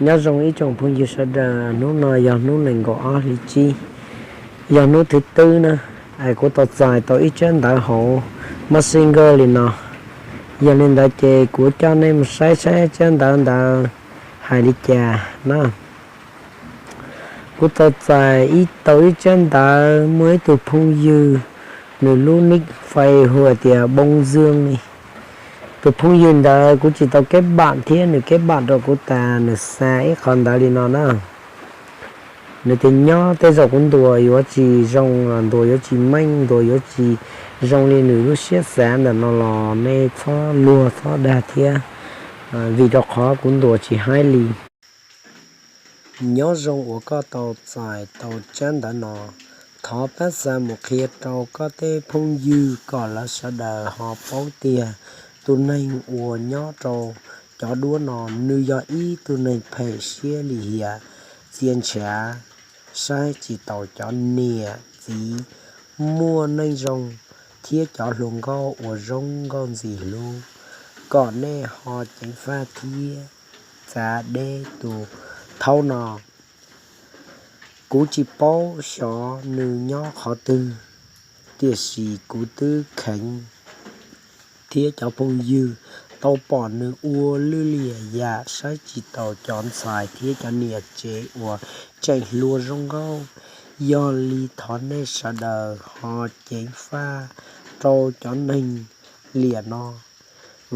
Nyob zoo ib tsoom phooj ywg sawv daws, hnub no yog hnub nees nkaum ob hli tsib, yog hnub thib twb na. Es kuv tau txais tau ib tsab ntawv hauv Messenger li no. Yog li ntawd ces kuv coj nej mus saib saib tsab ntawv ntawd hais li cas na. Kuv tau txais ib tau ib tsab ntawv muaj ib tug phooj ywg, nws lub nick Face hu tias Poob Zwb li. Tus phooj ywg ntawd kuv tsis tau keb pam thiab nws keb pam rau kuv tas nws xa ib qho ntawv li no na. Nws tias nyob tej zaum kuv ntuas yuav tsis zoo, ntuas yuav tsis meej, ntuas yuav tsis zoo li nws lub siab xav ntawm no los nej txhob luag txhob dag thiab, vim rau qhov kuv ntuas tsis haib li. Nyob zoo uas koj tau txais tau tsab ntawv no. Thov pab xa mus qhia rau koj tej phooj ywg kom lawv sawv daws ho paub tiag. Tus neeg uas nyob rau cov duab no nws yog ib tug neeg phem siab lim hiam, txia ntshav, saib tsis taus cov niam txiv muaj neej zoo thiab cov hluas nkauj uas zoo nkauj ntxim hlub, kom nej ho ceev faj thiab txav deb tus thaub no. Kuv tsis paub xyov nws nyob qhov twg, tiam sis kuv twb kheev thiab cov phooj ywg tau pom nws ua lwj liam yam saib tsis taus cov ntxhais thiab cov niam tsev uas tseem hluas zoo nkauj. Yog li thov nej sawv daws ho ceev faj rau cov neeg liam no.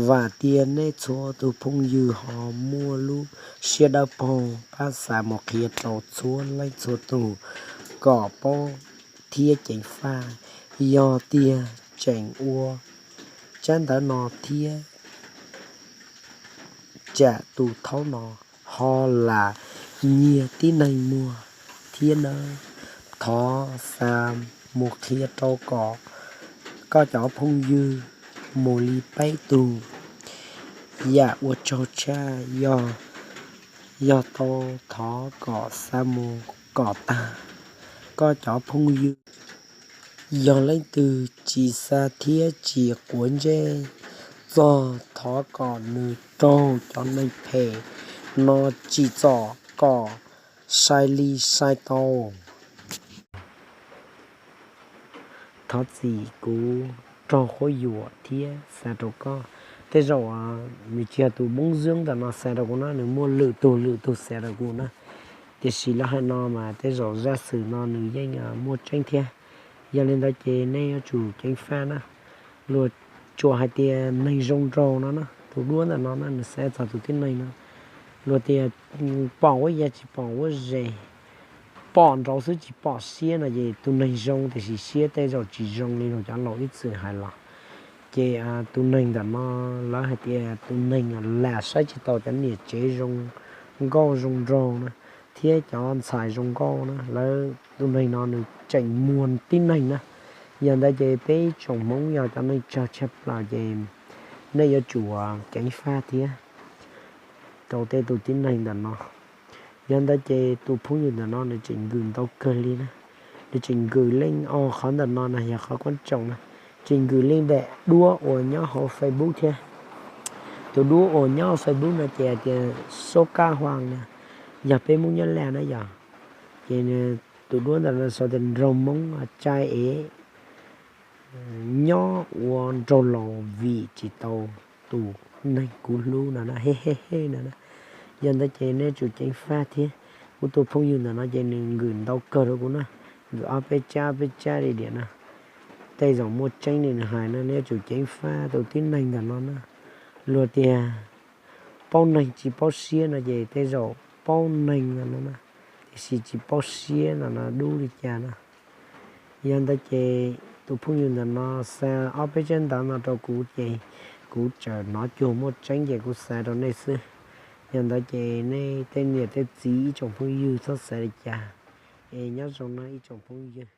Vam tias nej txhua tus phooj ywg ho muaj lub siab dawb paug pab xa mus qhia rau txhua leej txhua tus kom paub thiab ceev faj. Yog tiag tseem ua tsab ntawv no thiab tsam tus thaub no ho lam nyiag tib neeg muag thiab nawb. Thov xa mus qhia rau kom koj cov phooj ywg mus li peb tug. Yam uas tsaug tshaj yog, yog tau thov kom xa mus kom tag koj cov phooj ywg. Yog leej twg tsis xa thiab tsis quav ntsej txog, thov kom nws raug cov neeg phem no tsim txom kom sai li sai tau. Thov txim kuv raug quab yuam thiab xa rau koj. Tej zaum nws tsis yog tus Poob Zwb ntawm no xa rau kuv na, nws muaj lwm tus lwm tus xa rau kuv na. Tiam sis lawv hais no mas tej zaum zaj xwm no nws yeej muaj tseeb thiab. Yog li ntawd ces nej yuav tsum ceev faj na. Luag tsuas hais tias neeg zoo nraug no na, tus duab ntawm no na nws xa txog tus tib neeg no. Luag tias pom huab ya tsis pom huab ze, pom nraud xwb tsis pom siab no ces tus neeg zoo tiam sis siab tej zaum tsis zoo li luag cov laus ib txwm hais los. Ces tus neeg ntawm no lawv hais tias tus neeg lam saib tsis taus cov niam tsev zoo nkauj zoo nraug na, thiab cov ntxhais zoo nkauj na, lawv tus neeg no nws tseem muag tib neeg na. Yog ntawd ces peb ib tsoom Hmoob yog cov neeg tsawg tshaj plaws ces nej yuav tsum ceev faj thiab rau tej tus tib neeg ntawm no. Yog ntawd ces tus phooj ywg ntawm no nws tseem nkws ntau kawg li na. Nws tseem nkws leej o qhov ntawm no na yog qhov kuab tsoom na. Tseem nkws leej daim duab uas nyob hauv Facebook thiab. Tus duab uas nyob hauv Facebook no ces hais tias Soob Kab Huaj na, yog peb Hmoob Nyab Laj na yog. Ces tus duab ntawm no sau tias nraug Hmoob tsai es nyob ua nraug laus vim tsis tau tus neeg kuv hlub no na, he he he no na. Yog ntawd ces nej yuav tsum ceev faj thiab. Kuv tus phooj ywg ntawm no ces nws nkws ntau kawg rau kuv na, nkws ob peb tsab ob peb tsab li diam na. Tej zaum muaj tseeb li nws hais no, nej yuav tsum ceev faj tus tib neeg ntawm no na. Luag tias paub neeg tsis paub siab no ces tej zaum paub neeg no na, tiam sis tsis paub siab no no dub li cas na. Yog ntawd ces tus phooj ywg ntawm no xa ob peb tsab ntawv no rau kuv ces kuv tseem hnov cuag muaj tseeb ces kuv xa rau nej xwb. Yog ntawd ces nej tej niam tej txiv ib tsoom phooj ywg txhob xav li cas, es nyob zoo no ib tsoom phooj ywg.